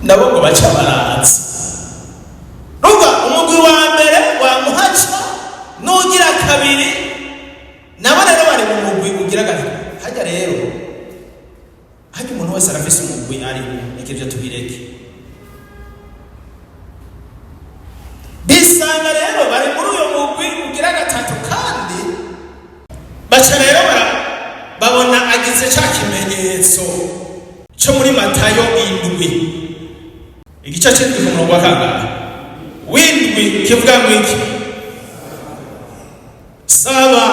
Nabo ngo baca baraza. Urumva, umugwi wa mbere wamuhaca n'ugira kabiri, nabo rero bari mu mugwi ugira gatatu. Hajya rero, hajya umuntu wese arafise umugwi arimo. Reka ibyo tubireke. Bisanga rero bari muri uyo mugwi ugira gatatu, kandi baca rero babona agize ca kimenyetso cyo muri Matayo 7, igice c'indwi, ku murongo wa kangahe? W'indwi. Kivuga ngo iki? Saba.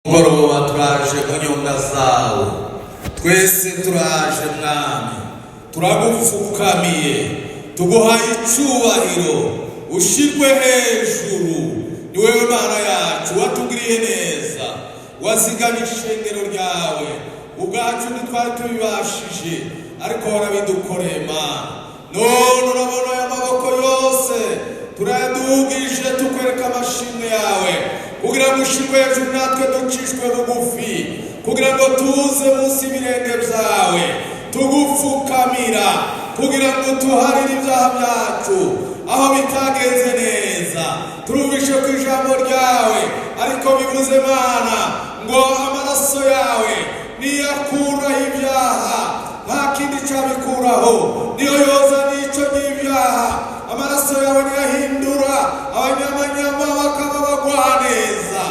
Mugoroba turaje mu nyonga zawe, twese turaje mwami, turagupfukamiye, tuguhaye icubahiro, ushirwe hejuru. Ni wewe Mana yacu, watugiriye neza, wazigamye ishengero ryawe. Ubwacu ntitwari tubibashije, ariko warabidukoreye Mana. None urabona aya maboko yose turayadugije, tukwereka amashimwe yawe, kugira ngo ushirwe hejuru natwe ducishwe bugufi, kugira ngo tuze munsi y'ibirenge byawe tugupfukamira, kugira ngo tuharire ibyaha byacu aho bitagenze neza. Turumvishe ku ijambo ryawe, ariko bivuze Mana ngo amaraso yawe niyakuraho ibyaha, nta kindi cyabikuraho, niyo yoza n'icyo n'ibyaha. Amaraso yawe niyahindura abanyamanyama bakaba bagwa neza.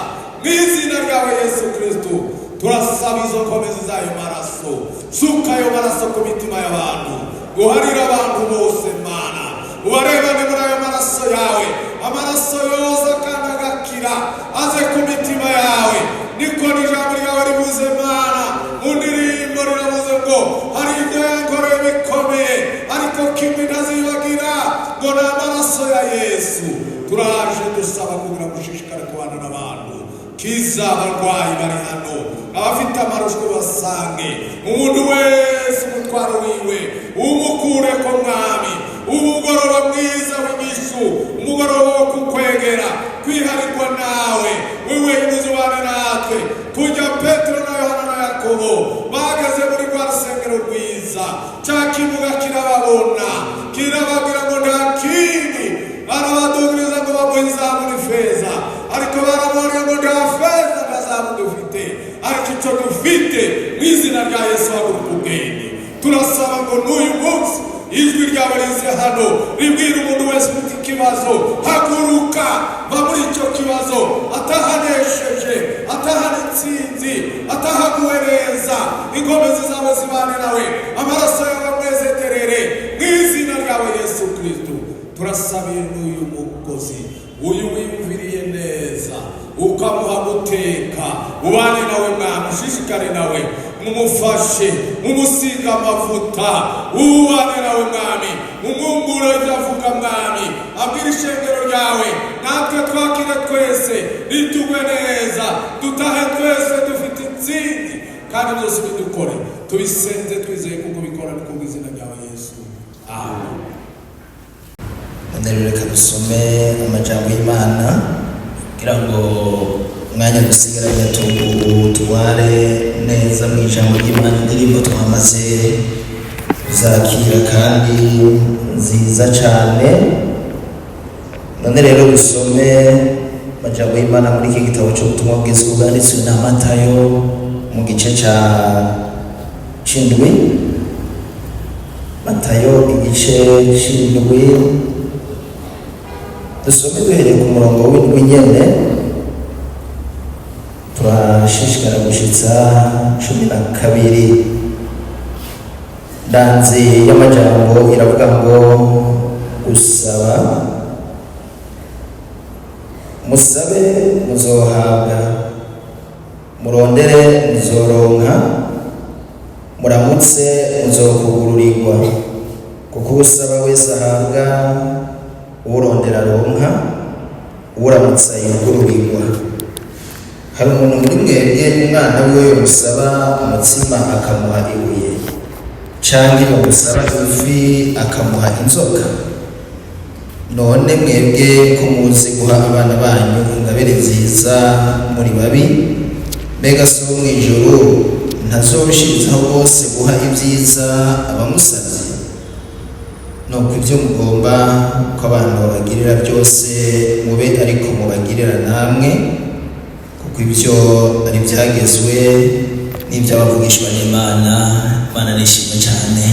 Mu izina ryawe Yesu Kristo, turasaba izo nkomezi z'ayo maraso. Suka ayo maraso ku mitima y'abantu, guharira abantu bose Mana, ubarebane muri ayo maraso yawe. Amaraso yoza kandi agakira aze ku mitima yawe. Niko n'ijambo ryawe rivuze Mana, mu ndirimbo riravuze ngo hari ibyo yankoreye bikomeye, ariko kimwe ntazibagira, ngo ni amaraso ya Yesu. Turaje dusaba kugira ngo ushishikare kubana n'abantu, kiza abarwayi bari hano, abafite amarushwa basange, umuntu wese umutwaro wiwe umukure ko mwami. Umugoroba mwiza w'inyishu, umugoroba wo kukwegera, kwiharirwa nawe wewe, uzubane natwe. Kujya Petero na Yohana na Yakobo bageze muri rwa rusengero rwiza, cya kibuga kirababona, kirababwira ngo nta kindi. Barabadugiriza ngo bamuhe izahabu n'ifeza, ariko baramubwira ngo nta feza nta zahabu dufite, ariko icyo dufite, mu izina rya Yesu haguruka ubwenge. Turasaba ngo n'uyu munsi ijwi ryawe rize hano ribwira umuntu wese ufite ikibazo: haguruka, va muri icyo kibazo, atahanesheje, atahana intsinzi, atahaguwe neza. Inkomezi zawe zibane nawe, amaraso yawe amwezeterere, mu izina ryawe Yesu Kristo. Turasabiye n'uyu mukozi uyu wiyumviriye neza, ukamuha guteka, ubane nawe mwana, ushishikare nawe, mumufashe, mumusiga amavuta, ubane nawe mwami, umwungure ibyo avuga mwami, abwira ishengero ryawe, natwe twakire twese, ritugwe neza, dutahe twese dufite intsinzi, kandi byose bidukore tubisenze twizeye kuko bikora, ni kubw'izina ryawe Yesu, amen. None rero reka dusome amajambo y'Imana kugira ngo umwanya dusigaranye tuwutware neza mu ijambo ry'Imana. Indirimbo twamaze kuzakira kandi nziza cyane. None rero dusome amajambo y'Imana muri iki gitabo cy'ubutumwa bwiza bwanditswe na Matayo mu gice cya c'indwi. Matayo igice c'indwi, dusome duhereye ku murongo w'indwi nyene, turashishikara gushitsa 12. Ndanzi y'amajambo iravuga ngo gusaba. Musabe muzohabwa, murondere muzoronka, muramutse muzokugururirwa, kuko usaba wese ahabwa, urondera aronka, uramutsa yugururirwa. Hari umuntu muri mwebwe umwana wiwe yomusaba umutsima akamuha ibuye? Canke yomusaba ifi akamuha inzoka? None mwebwe ko muzi guha abana banyu ingabire nziza, muri babi, mbega So wo mw'ijuru ntazorushirizaho rwose guha ibyiza abamusabye? Nuko ibyo mugomba ko abantu babagirira byose, mube ariko mubagirira namwe, kuko ibyo ari ibyagezwe n'iby'abavugishwa n'Imana. Imana nishimwe cyane.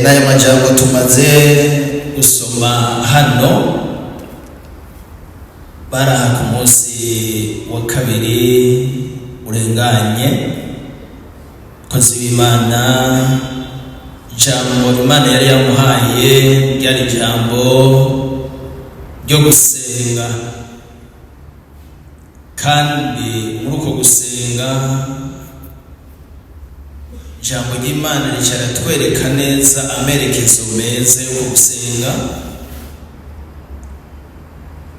N'aya majambo tumaze gusoma hano, baraha ku munsi wa kabiri urenganye, abakozi b'Imana, ijambo Imana yari yamuhaye ryari ijambo ryo gusenga. Kandi muri uko gusenga, ijambo ry'Imana rica riratwereka neza amerekezo meza yo gusenga.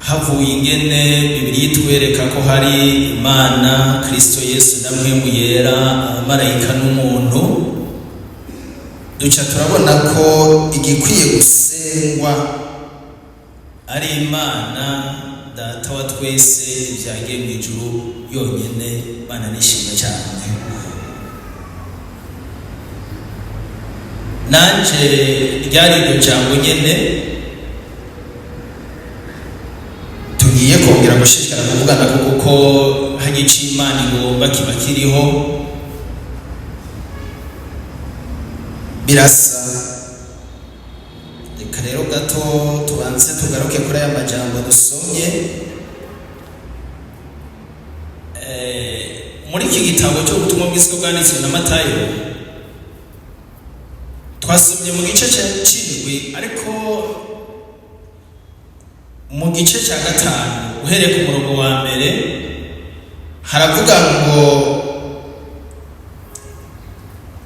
Havuye ingene Bibiliya itwereka ko hari Imana, Kristo Yesu na Mpwemu Yera, abamarayika n'umuntu, duca turabona ko igikwiye gusengwa ari Imana Data wa twese byagiye mu ijuru yonyine. Imana nishimwe cyane. Nanje ryari iryo jambo nyene tugiye kongera gushishikara kuvugana, kuko hajya ico Imana igomba kiba kiriho. Birasa. Reka rero gato tubanze tugaruke kuri aya majambo dusomye muri iki gitabo cyo ubutumwa bwiza bwanditswe na Matayo. Twasomye mu gice c'indwi, ariko mu gice cya gatanu, uhereye ku murongo wa mbere, haravuga ngo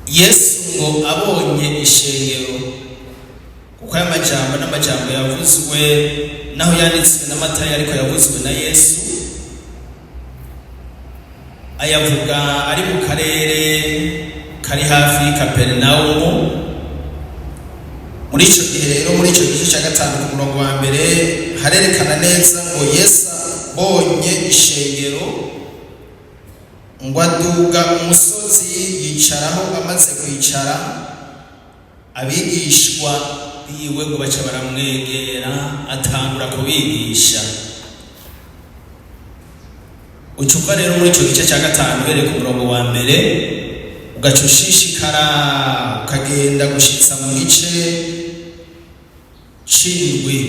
Yesu ngo abonye ishengero, kuko aya majambo n'amajambo yavuzwe, naho yanditswe na Matayo, ariko yavuzwe na Yesu, ayavuga ari mu karere kari hafi y'Ikaperinawumu. Muri icyo gihe rero, muri icyo gice cya gatanu ku murongo wa mbere, harerekana neza ngo Yesu abonye ishengero, ngo aduga umusozi yicaraho. Amaze kwicara, abigishwa biwe ngo baca baramwegera, atangura kubigisha. Ucumva rero muri icyo gice cya gatanu, uhereye ku murongo wa mbere, ugaca ushishikara ukagenda gushitsa mu gice c'indwi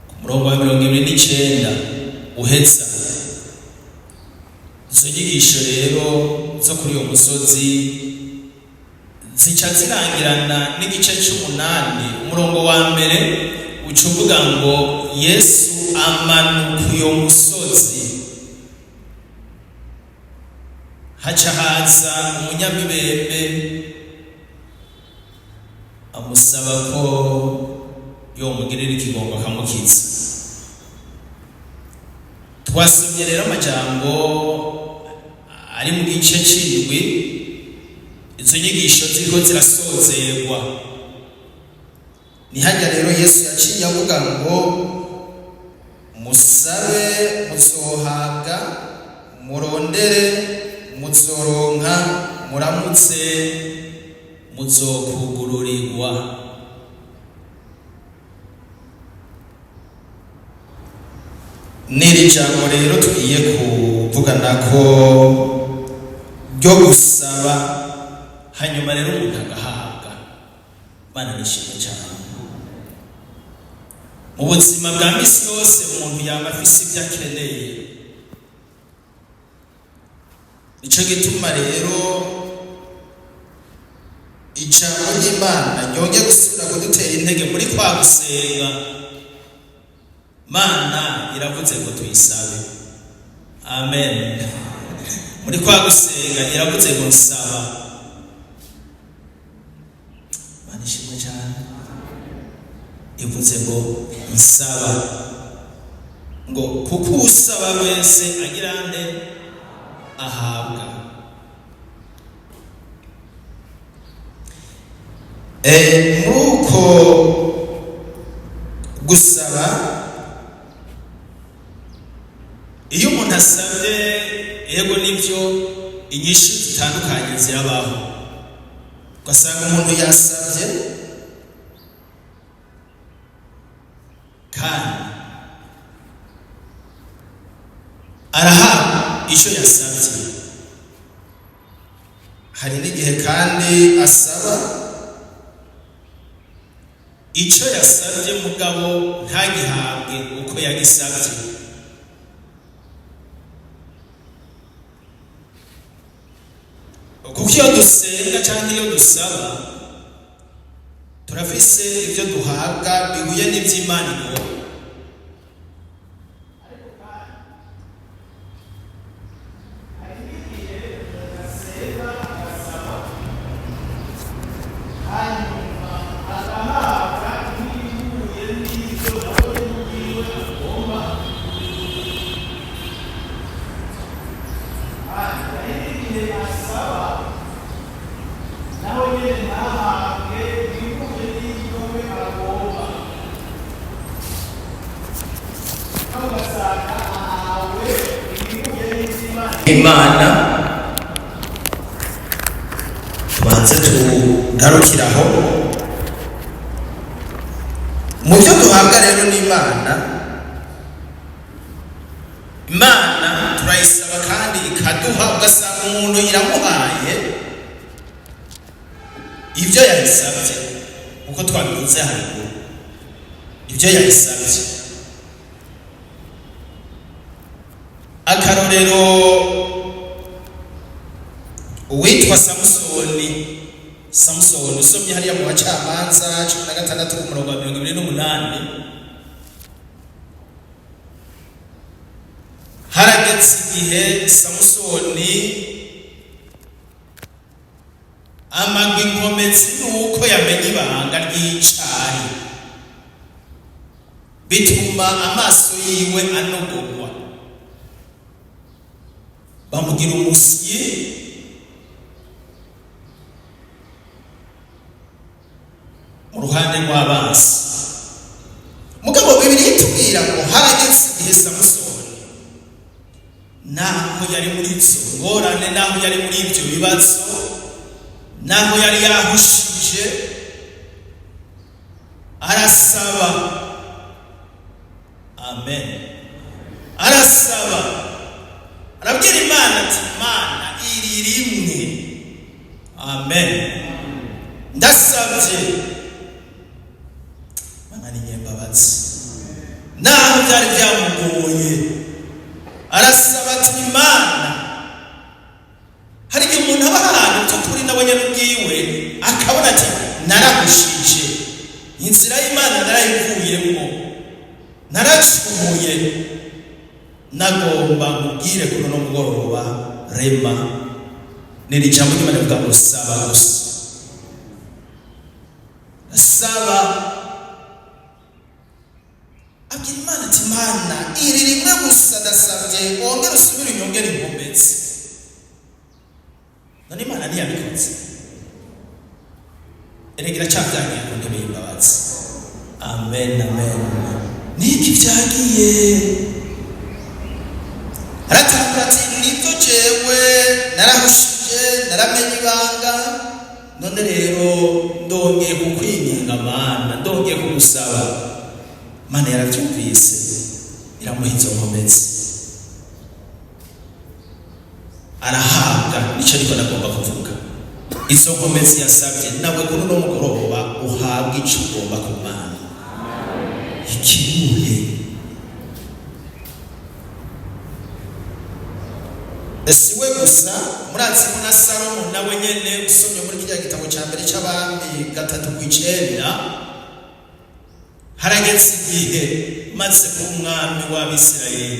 ku murongo wa 29 uheza. Izo nyigisho rero zo kuri uwo musozi zica zirangirana n'igice c'umunani, umurongo wa mbere, uca uvuga ngo Yesu amanuka uyo musozi, haca haza umunyamibembe, amusaba ko yomugirira ikigongo akamukiza. Twasomye rero amajambo ari mu gice c'indwi, izo nyigisho ziriko zirasozerwa. Ni hajya rero Yesu yaciye avuga ngo: "Musabe muzohabwa, murondere muzoronka, muramutse muzokugururirwa." N'iri jambo rero tugiye kuvugana ko ryo gusaba, hanyuma rero umuntu agahabwa. Bana nishimwe cyane. Mu buzima bwa misi yose, umuntu yaba afise ibyo akeneye. Nico gituma rero ijambo ry'Imana ryongeye gusubira kudutera intege muri kwa gusenga. Mana iravuze ngo tuyisabe. Amen. Muri kwa gusenga iravuze ngo nsaba. Mana ishimwe cyane. Ivuze ngo nsaba, ngo kuko usaba wese agira nde? Ahabwa. Muri uko gusaba, iyo umuntu asabye, yego nibyo, inyishu zitandukanye zirabaho. Ugasanga umuntu yasabye kandi arahabwa icyo yasabye. Hari n'igihe kandi asaba icyo yasabye, mugabo ntagihabwe uko yagisabye. Kuko iyo dusenga cyangwa iyo dusaba, turafise ibyo duhabwa bihuye n'iby'Imana ikora. Imana tubanze tugarukiraho mu byo duhabwa rero n'Imana. Imana turayisaba kandi ikaduha, ugasanga umuntu iramuhaye ibyo yayisabye, uko twabivuze haruguru, ibyo yayisabye. Akarorero, uwitwa Samusoni. Samusoni, usomye hariya mu Bacamanza 16 ku murongo wa 28, harageze igihe Samusoni amagwa inkomezi nuko yamenye ibanga ry'icari, bituma amaso yiwe anogogwa, bamugira umusyi. Mu ruhande rw'abansi, mugabo Bibiliya itubwira ngo harageze igihe Samusoni, naho yari muri izo ngorane, naho yari muri ibyo bibazo, naho yari yahushije, arasaba. Amen. Arasaba, arabwira Imana ati: "Imana, iri rimwe, amen, ndasabye." Imana ni nyembabazi, naho byari byamugoye arasaba ati: "Imana." Hari igihe umuntu aba ahantu by'ukuri nawe nyine ubwiwe akabona ati: "Narahushije, inzira y'Imana narayivuyemo, naracumuye." Nagomba nkubwire kuri uno mugoroba, rema ni iri jambo ry'Imana rivuga ngo: "Saba gusa, saba." Abwira Imana ati: "Imana, iri rimwe gusa ndasabye, wongere usubire unyongere inkomezi." None Imana ntiyabikoze? Erega iracabyagiye ku ntebe y'imbabazi. Amen, amen. Niki byagiye? Aratangura ati: "Nibyo, jewe narahushije, naramenye ibanga. None rero ndongeye kukwinginga, Mana, ndongeye kugusaba." Mana yarabyumvise, iramuha izo nkomezi, arahabwa nicyo. Ariko nagomba kuvuga, izo nkomezi yasabye, nawe kuri uno mugoroba uhabwa icyo ugomba ku Mana. Ikibuhe si we gusa, murazi ko na Salomo nawe nyene, usomye muri kiriya gitabo cya mbere cy'Abami 3:9, harageze igihe maze kuba umwami w'Abisirayeli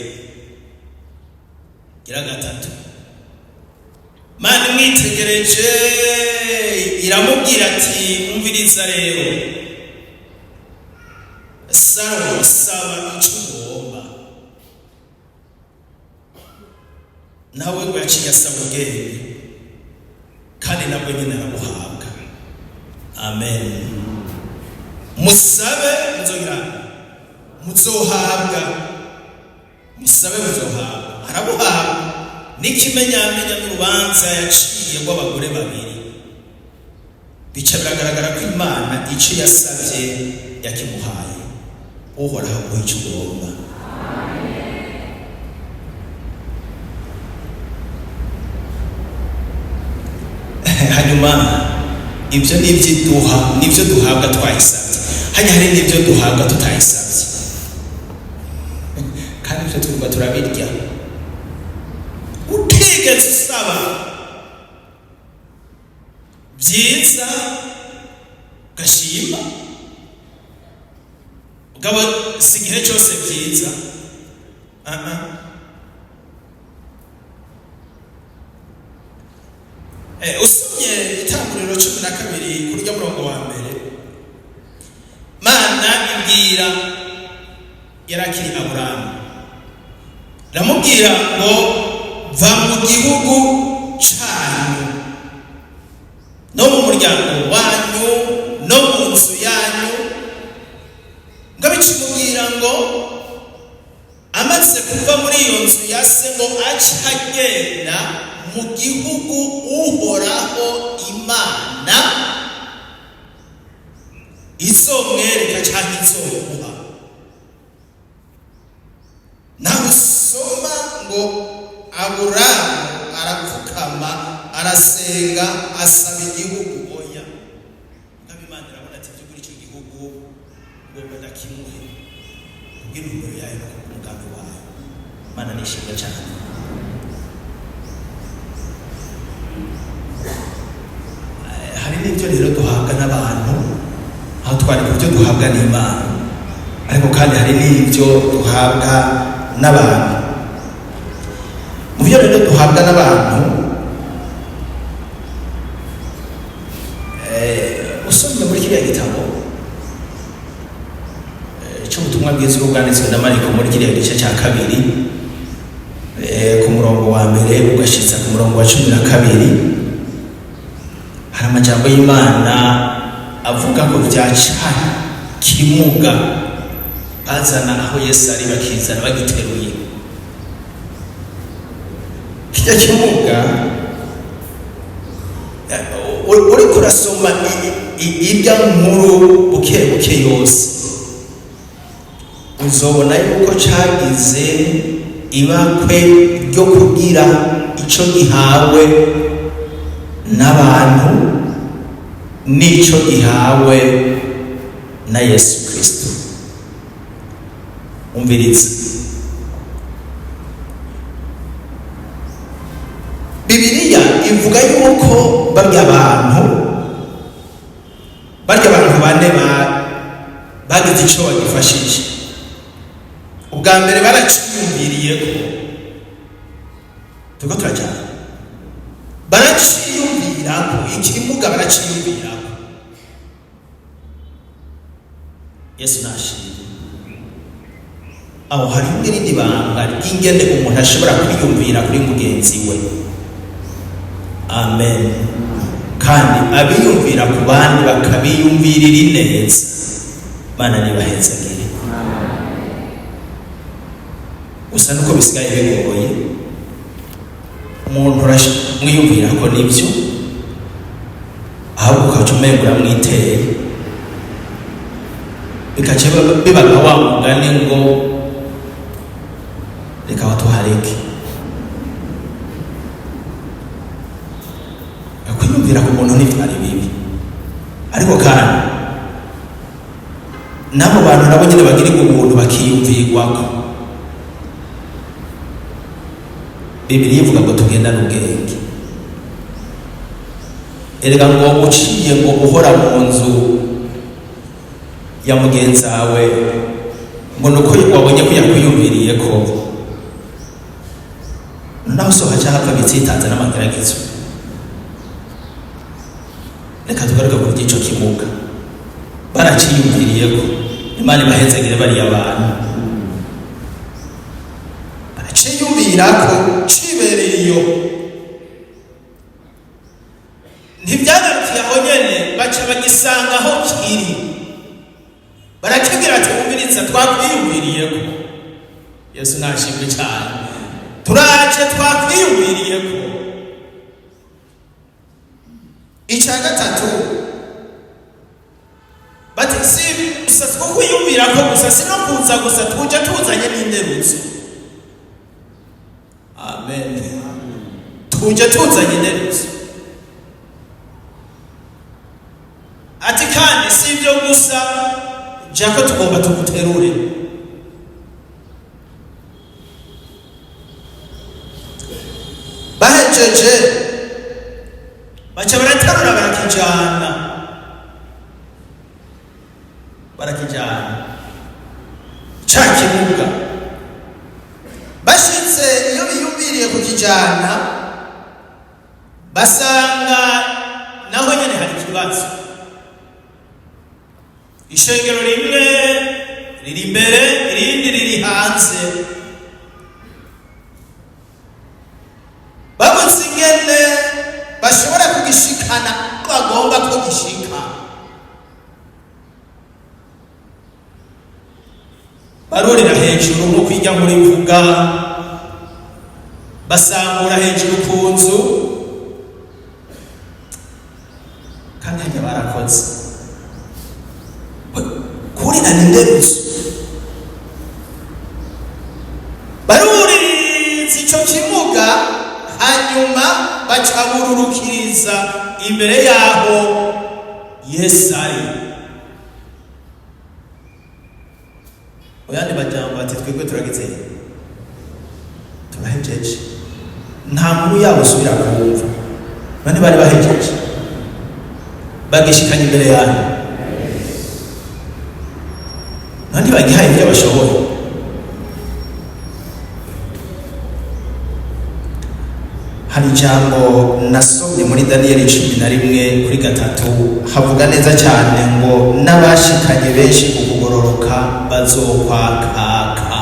gira gatatu, Mana imwitegereje iramubwira ati: "Umviriza rero Salomo, saba icyo ugomba." Nawe ngo yaciye asaba ubwenge, kandi nabwo nyine arabuhabwa. Amen. Musabe muzogira, muzohabwa. Musabe muzohabwa. Arabuhabwa n'ikimenyamenya n'urubanza yaciye rw'abagore babiri, bica biragaragara ko Imana icyo yasabye yakimuhaye. Uhoraho aguha icyo ugomba. Hanyuma ibyo ni iby'iduha, nibyo duhabwa twayisabye. Hanyuma hari n'ibyo duhabwa tutayisabye, kandi ibyo twumva turabirya utigeze usaba. Byiza ugashima, ugabo si igihe cyose byiza. Aha. Usomye Itanguriro 12 kuri rya murongo wa mbere, Mana ibwira, yarakiri Aburamu, iramubwira ngo: "Va mu gihugu canyu no mu muryango wanyu no mu nzu yanyu." Ngo bikimubwira ngo amaze kuva muri iyo nzu ya se, ngo ace agenda mu gihugu Uhoraho Imana izomwereka cyangwa izomuha. Nawe usoma ngo Aburamu arapfukama, arasenga, asaba igihugu. Oya, ngabo Imana irabona ati: "By'ukuri icyo gihugu ngomba ndakimuhe kubw'intumbero yayo no kubw'umugambi wayo." Imana nishimwe cyane. Hari n'ibyo rero duhabwa n'abantu. Aho twari ku byo duhabwa n'Imana, ariko kandi hari n'ibyo duhabwa n'abantu. Mu byo rero duhabwa n'abantu, usomye muri kiriya gitabo cy'ubutumwa bwiza uko bwanditswe na Mariko, muri kiriya gice cya 2, ku murongo wa 1 ugashitsa ku murongo wa 12, hari amajambo y'Imana avuga ko bya ca kimuga bazana aho Yesu ari, bakizana bagiteruye. Kijya kimuga, uriko urasoma irya nkuru buke buke yose, uzobona yuko cagize ibakwe ryo kugira ico gihawe n'abantu n'ico gihawe na Yesu Kristo. Umviriza, Bibiliya ivuga yuko barya abantu bane bagize ico bagifashije. Ubwa mbere baraciyumviriye ko turiko turajyana, baraciyumvirako ikimuga, baraciyumvirako. Yesu nashimye. Aho hariho n'irindi banga ry'ingene umuntu ashobora kwiyumvira kuri mugenzi we. Amen. Kandi abiyumvira ku bandi bakabiyumvirira ineza, Mana nibahezagire. Gusa nuko bisigaye bigoye, umuntu mwiyumvira ko nibyo, ahubwo ukaca umenga uramwiteye, bikaca biba nka wa mugani ngo reka tuhareke. Kwiyumvira ku muntu ntibyari bibi, ariko kandi n'abo bantu nabo nyine bagirirwa ubuntu bakiyumvirwako. Bibiliya ivuga ngo tugendane ubwenge. Erega ngo uciye ngo uhora mu nzu ya mugenzi wawe, ngo nuko wabonye ko yakwiyumviriye ko naho so haca hapfa bitsitanze n'amageragezo. Reka tugaruke ku by'ico kimuga. Baraciyumviriye ko, Imana ibahezagire bariya bantu baraciyumvira ko cibereye iyo. Ntibyagarukiye aho nyene, baca bagisanga. Bagisanga aho kiri, barakibwira ati: "Wumviriza, twakwiyumviriyeko." Yesu nashimwe cyane. "Turaje, twakwiyumviriyeko." Icya gatatu, bati: "Si gusa two kwiyumvira ko gusa, si no kuza gusa, tuje tuzanye n'inderutso." Amen. "Tuje tuzanye inderutso." Ati: "Kandi si ibyo gusa, jako tugomba tuguterure." Bahejeje, baca baraterura, barakijana, barakijana ca kibuga. Bashitse iyo biyumviriye kukijana, basanga naho nyene hari ikibazo. Ishengero rimwe riri imbere, irindi riri hanze. Babuze ingene bashobora kugishikana bagomba ko gishika. Barurira hejuru, nk'uko ijya muri mvuga, basambura hejuru ku nzu. Kandi hajya barakoze kurirana inderuzo, baruriza ico kimuga, hanyuma baca bururukiriza imbere yaho Yesu ari. Mu yandi majambo, ati: "Twebwe turagize, turahejeje." Nta nkuru yabo usubira kumva. Bane bari bahejeje, bagishikanye imbere yanyu, nandi bagihaye ibyo bashoboye. Hari ijambo nasomye muri Daniyeli 11:3, havuga neza cyane ngo n'abashikanye benshi ku kugororoka bazokwakaka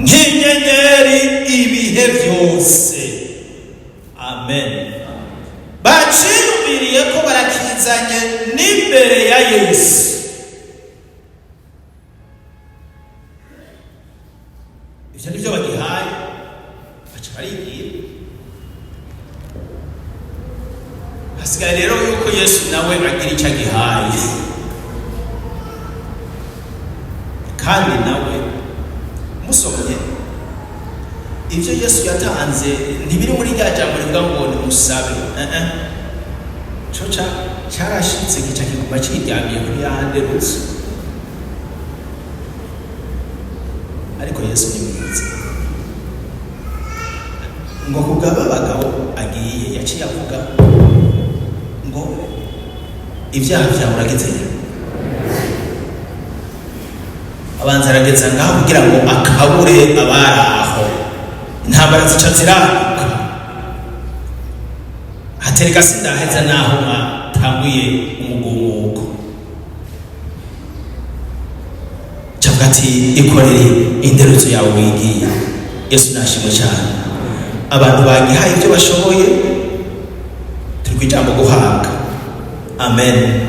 nk'inyenyeri ibihe byose. Amen. Baciyumviriye ko barakizanye n'imbere ya Yesu. Ivyo nivyo bagihaye, baca barigira. Hasigaye rero yuko Yesu nawe agira icyo agihaye. Kandi nawe musomye ibyo Yesu yatanze, ntibiri muri rya jambo rivuga ngo nimusabe. Eh, eh. Co carashitse, gica kiguma kiryamiye kuri ya nderutso. Ariko Yesu ni mwiza. Ngo kubw'aba bagabo agiye, yaciye avuga ngo: "Ibyaha byawe uragize." Abanza arageza ngaho kugira ngo akabure abari aho. Intambara zica ziraduka, hatereka sindaheza naho mwatanguye umugumuko. Cavuga ati: "Ikorere inderutso yawe wigiye." Yesu nashimwe cyane. Abantu bagihaye ibyo bashoboye. Turi ku ijambo guhabwa. Amen.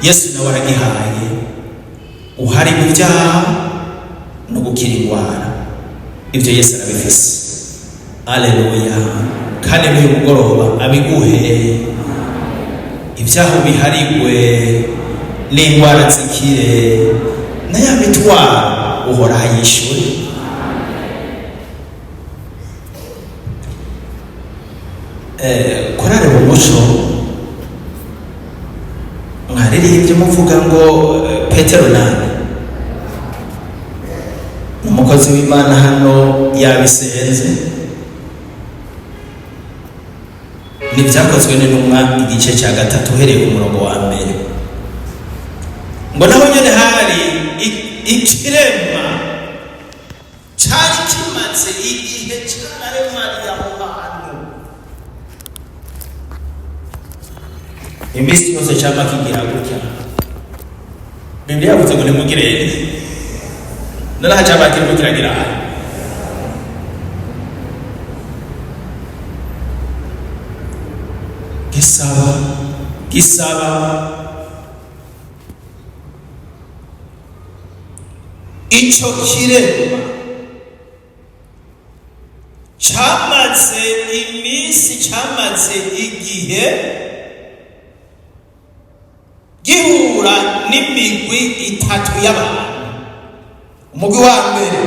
Yesu nawe aragihaye, uhari mu byaha no gukira indwara. Ibyo Yesu arabifise. Aleluya. Kandi n'uyu mugoroba abiguhe, ibyaha biharigwe n'indwara zikire, na ya mitwaro Uhoraho yishure. Korale mu muco, mwaririmbye muvuga ngo Petero nani umukozi w'Imana hano yabisenze. Ntibyakozwe n'Intumwa, igice cya 3, uhereye ku murongo wa 1, ngo naho nyine hari ikirema cyari kimaze igihe cyararemariye aho hantu. Iminsi yose cyama kigira gutya. Bibiliya yavuze ngo nimugire, noneho cyama kirimo kiragira aha. Gisaba Gisaba ico kirema camaze iminsi, camaze igihe gihura n'imigwi itatu y'abantu. Umugwi wa mbere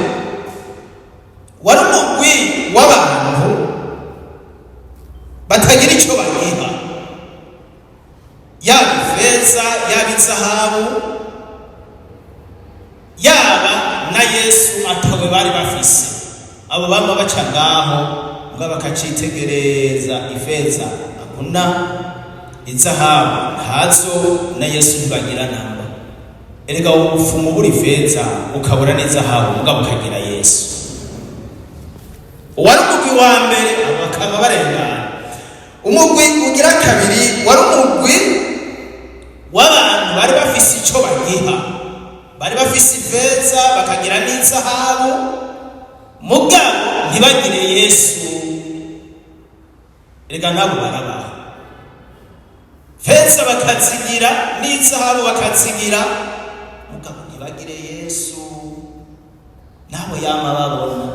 wari umugwi w'abantu batagira icyo bagiha, yaba ifeza, yaba izahabu, yaba na Yesu, atawe bari bafise. Abo bama baca ngaho ngo bakacitegereza, ifeza akuna, izahabu ntazo, na Yesu ntibagira namba. Erega ubufumu buri ifeza ukabura n'izahabu, mugabo ukagira Yesu. Uwari umugwi wa mbere, abo bakaba barengana. Umugwi ugira kabiri wari umugwi w'abantu bari bafise ico bagiha, bari bafise ifeza bakagira n'izahabu, mugabo ntibagire Yesu. Erega nabo barabaha, feza bakazigira n'izahabu bakazigira, mugabo ntibagire Yesu. Nabo yama babona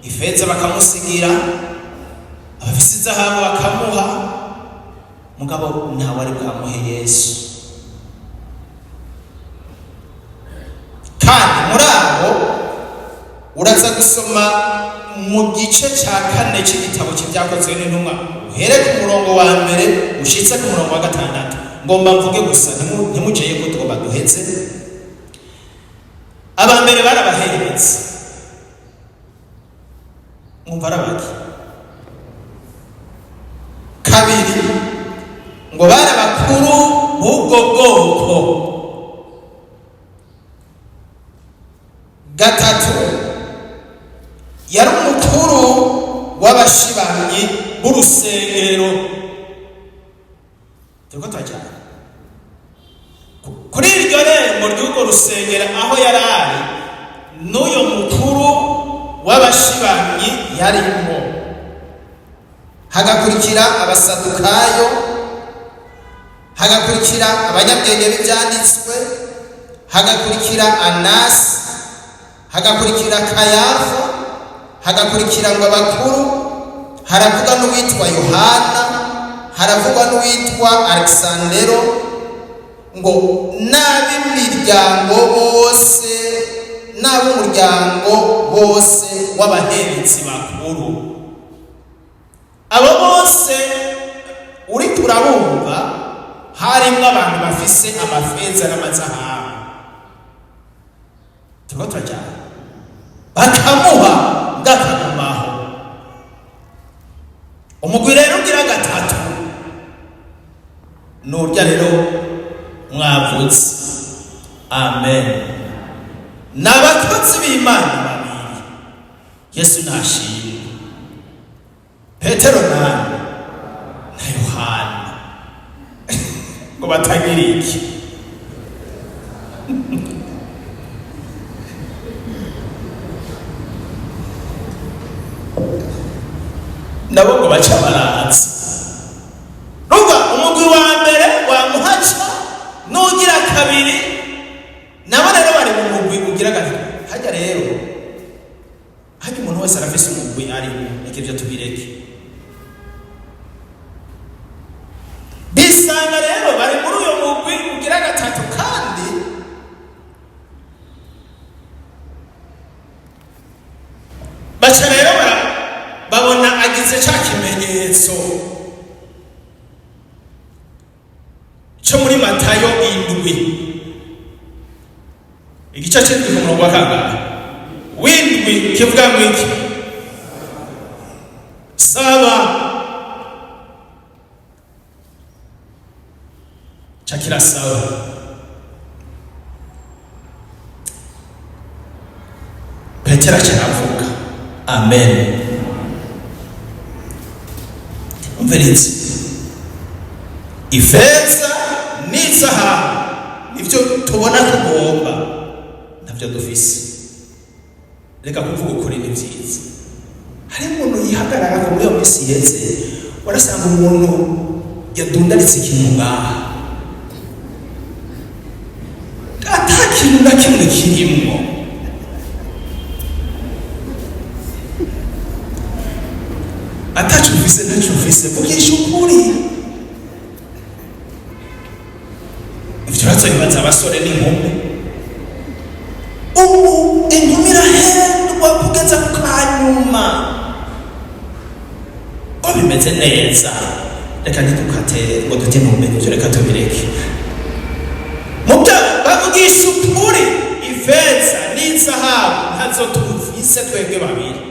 ifeza bakamusigira, abafise izahabu bakamuha, mugabo ntawe ari bwamuhe Yesu. Kandi muri abo uraza gusoma mu gice cya kane cy'igitabo cy'Ibyakozwe n'Intumwa, uhere ku murongo wa mbere ushitse ku murongo wa gatandatu. Ngomba mvuge gusa, ntimujeye ko tugomba duhetse. Aba mbere barabaheretse, mwumva arabaki. Kabiri, ngo bari abakuru b'ubwo bwoko. Gatatu, yari umukuru w'abashibamyi b'urusengero. Turiko turajyana kuri iryo rembo ry'urwo rusengero aho yari ari, n'uyo mukuru w'abashibamyi yarimo. Hagakurikira Abasadukayo, hagakurikira abanyabwenge b'ibyanditswe, hagakurikira Anasi, hagakurikira Kayafa, hagakurikira ngo abakuru. Haravugwa n'uwitwa Yohana, haravugwa n'uwitwa Alexandero, ngo n'ab'imiryango bose, n'ab'umuryango bose w'abaherezi bakuru. Abo bose uri turabumva harimwo abantu bafise amafeza n'amazahabu, turiko turajyana, bakamuha bwakagumaho. Umugwi rero ugira gatatu nurya rero mwavutse, amen, ni abakozi b'Imana babiri. Yesu nashimwe. Petero nani na Yohana ngo batagira iki? Nabo ngo baca baraza. Rumva, umugwi wa mbere wamuhaca, n'ugira kabiri nabo rero bari mu mugwi ugira gatatu. Hajya rero, hajya umuntu wese arafise umugwi arimo. Reka ibyo tubireke. Bisanga rero bari muri uyo mugwi ugira gatatu, kandi baca rero babona agize ca kimenyetso cyo muri Matayo 7, igice c'indwi ku murongo wa kangahe? W'indwi. Kivuga ngo iki? Saba. Ca kirasaba. Petero aca aravuga, amen. Umvirize, ifeza n'izahabu nibyo tubona tugomba, ntabyo dufise. Reka kuvuga ukuri ni byiza. Hari umuntu yihagarara ko muri iyo minsi iheze warasanga umuntu Yadundaritse ikintu ngaha, ata kintu na kimwe kirimwo. Ataco ufise, ntaco ufise, vugisha ukuri. Ivyo urazobibaza abasore n'inkumi. Ubu inkumi irahendwa kugeza ku kanyuma ko bimeze neza. Reka ntidukate ngo dute intumbero, ivyo reka tubireke. Mubyo bavugisha ukuri, ifeza n'izahabu ntazo tufise twebwe babiri,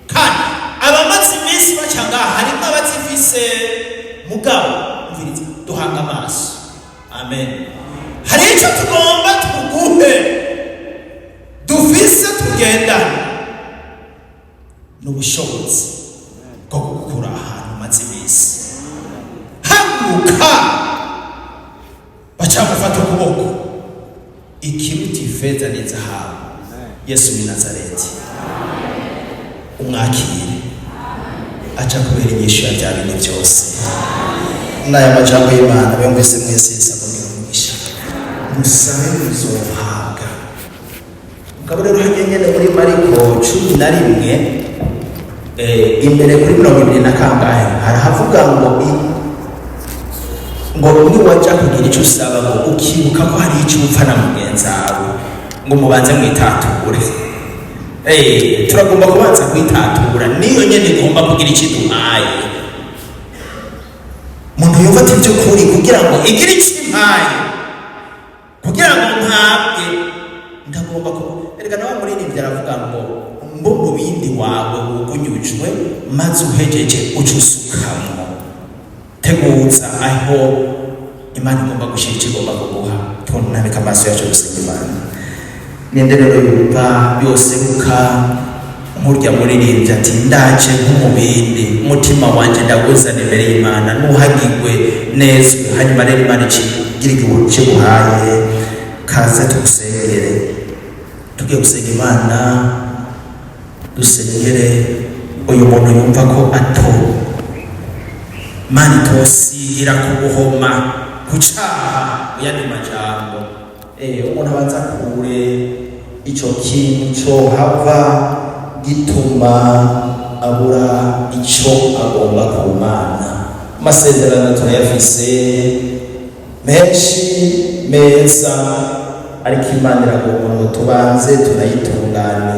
kandi abamaze iminsi baca ngaha harimo abazifise. Mugabo umviriza, duhanga amaso. Amen. Hari icyo tugomba tuguhe dufise tugendana n'ubushobozi bwo kugukura ahantu umaze iminsi. Haguruka. Bacamufata ukuboko. Ikiruta ifeza n'izahabu, Yesu w'i Nazareti, umwakire, aca kubera inyishu ya bya bintu byose. N'aya majambo y'Imana biyumvise mwese, Yesu abonera umugisha. Musabe, muzohabwa. Mugabo rero hajya nyene muri Mariko 11, imbere kuri 20 na kangahe, harahavuga ngo ngo niwajya kugira icyo usaba, ngo ukibuka ko hari icyo upfa na mugenzi wawe, ngo mubanze mwitature. Turagomba kubanza kwitatura, niyo nyene igomba kugira icyo iduhaye. Umuntu yumva ati by'ukuri kugira ngo igire icyo impaye, kugira ngo mpabwe, ndagomba ku erega nawe muririmbyi aravuga ngo mbona ubindi wawe wugunyujwe, maze uhejeje uca usukamwo. Teguza aho Imana igomba gushyira icyo igomba kuguha. Tunabika amaso yacu gusenga Imana. Ninde rero yumva yoseruka nkurya muririmbyi ati: "Ndaje nk'umubindi, umutima wanjye ndawuzana imbere y'Imana, nuhagirwe neza, hanyuma rero Imana ikigira ikiguhaye"? Kaze tugusengere. Tugiye gusenga Imana, dusengere uyu muntu yumva ko ato Imana itosigira kubuhoma ku caha. Mu yandi majambo, umuntu abanza kure ico kintu cohava gituma abura ico agomba ku Mana. Amasezerano turayafise menshi meza, ariko Imana iragomba ngo tubanze tunayitunganirize.